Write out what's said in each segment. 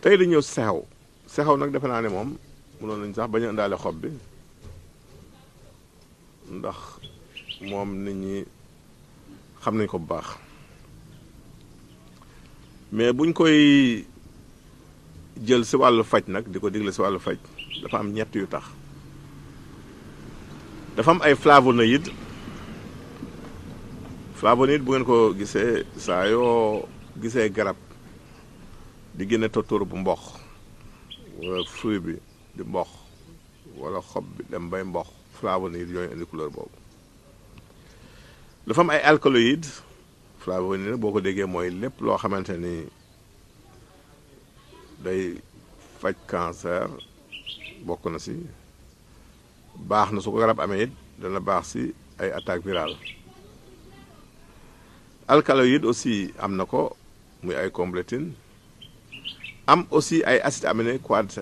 tey dañu ñëw sexew sexew nag defe naa ne moom mënoon nañ sax bañ a indaale xob bi ndax moom nit ñi xam nañ ko bu baax mais buñ koy jël si wàllu faj nag di ko digle si wàllu faj dafa am ñett yu tax dafa am ay flavonoïdes flavonoïde bu ngeen ko gisee saa yoo gisee garab di génne tóor bu mboq wala fruit bi di mboq wala xob bi dem bay mboq flavonoïde yooyu indi couleur boobu dafa am ay alcaloïdes flavonoïde boo ko déggee mooy lépp loo xamante ni day faj cancer bokk na si baax na su ko garab amee it dana baax si ay attaque virale alcaloïde aussi am na ko muy ay comblétine am aussi ay acides aminés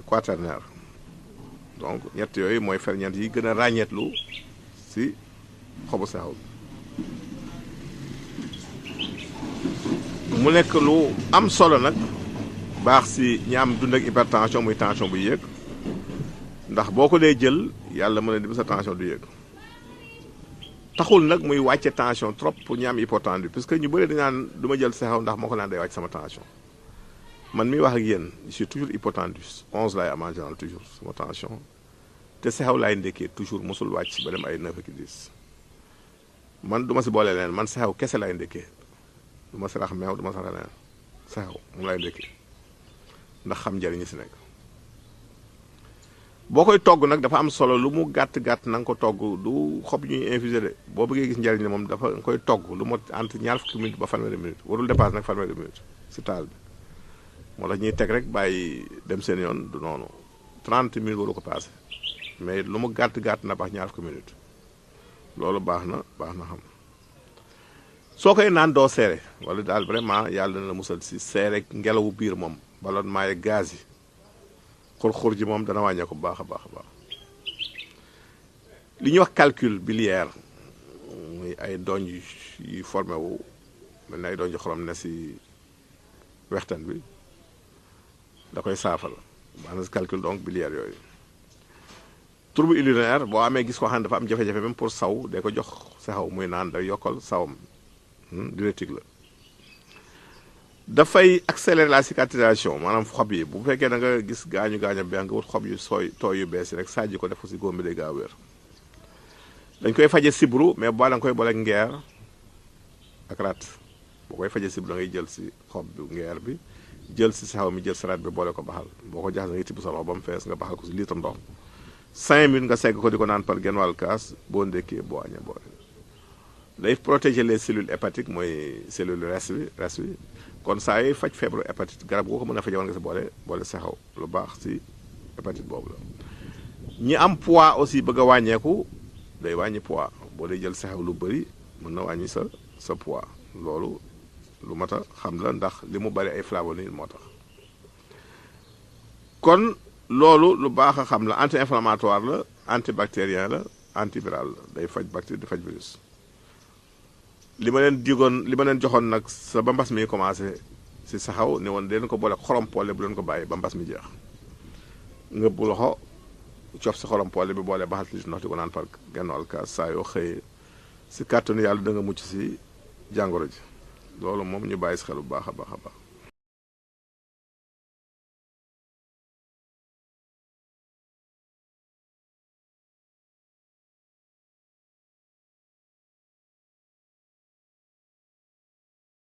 quaternaire donc ñett yooyu mooy ferñeent yi gën a ràññeetlu si xobu sexew mu nekk lu am solo nag baax si ñi am dund ak hypertension muy tension bu yéeg ndax boo ko dee jël yàlla mën na di sa tension du yéeg taxul nag muy wàcce tension trop pour ñi am hypotendu puisque ñu bëri dañ naan du ma jël sexew ndax moo ko naan day wàcc sama tension man mi wax ak yéen je suis toujours hypotendu 11 laay am en général toujours sama tension te sexew laay ndekkee toujours mosul wàcc ba dem ay 9 ak 10 man du ma si boole leen man sexew kese laay ndekkee du ma si rax meew du ma si rax leen sexew moom laay ndekkee ndax xam njëriñ si nekk boo koy togg nag dafa am solo lu mu gàtt-gàtt na nga ko togg du xob ñuy infusé de boo bëggee gis njëriñ ne moom dafa nga koy togg lu mot entre ñaar fukki minutes ba fanweeri minutes warul dépasse nag fanweeri minutes si taal bi moo tax ñuy teg rek bàyyi dem seen yoon du noonu 30 minutes waru ko passé mais lu mu gàtt-gàtt na baax ñaar fukki minutes loolu baax na xam soo koy naan doo seere wala daal vraiment yàlla na la musal si seere ngelawu biir moom ballonnement yeeg gaz yi xur-xur ji moom dana wàññeeku bu baax a baax li ñuy wax calcul biliaire muy ay donj yi formé wu mel na ay donj xorom ne si wextan bi da koy saafal maanaam si calcul donc biliaire yooyu trouble urinaire boo amee gis ko xam ne dafa am jafe-jafe même pour saw day ko jox sexew muy naan day yokkal sawam diurétique la dafay accélérer la cicatrisation maanaam xob yi bu fekkee da nga gis gaañu bi nga wut xob yu tooy yu bees yi rek sajji ko def ko si góom bi day gaaw wér dañ koy faje sibru mais boo da nga koy boole ngeer ak rat boo koy faje sibru da ngay jël si xob bi ngeer bi jël si sexew mi jël si rat bi boole ko baxal boo ko jaxas da ngay tibb sa loxo ba mu fees nga baxal ko si litre ndox 5 minutes nga segg ko di ko naan par genn wàll kaas boo ndékkee boo añee boo day protéger les cellules hépatiques mooy cellule res bi kon saa yi faj feebaru hépatite garab goo ko mën a faje war nga si boole sexew lu baax si hépatite boobu la ñi am poids aussi bëgg a wàññeeku day wàññi poids boo dee jël sexew lu bëri mën na wàññi sa poids loolu lu mat a xam la ndax li mu bari ay flavonoïdes moo tax kon loolu lu baax a xam la anti-inflammatoire la antibactérien la antiviral la day faj bactérie di faj virus li ma leen joxoon nag sa ba mbas mi commencé si saxaw ne woon deen ko boole xorom poole bu leen ko bàyyi ba mbas mi jeex nga bu loxo cof si xorom poole bi boole baxal li ndox di ko naan par genn wàll kaas saa yoo xëyee si kàttanu yàlla da nga mucc si jàngoro ji loolu moom ñu bàyyi si xel bu baax a baax a baax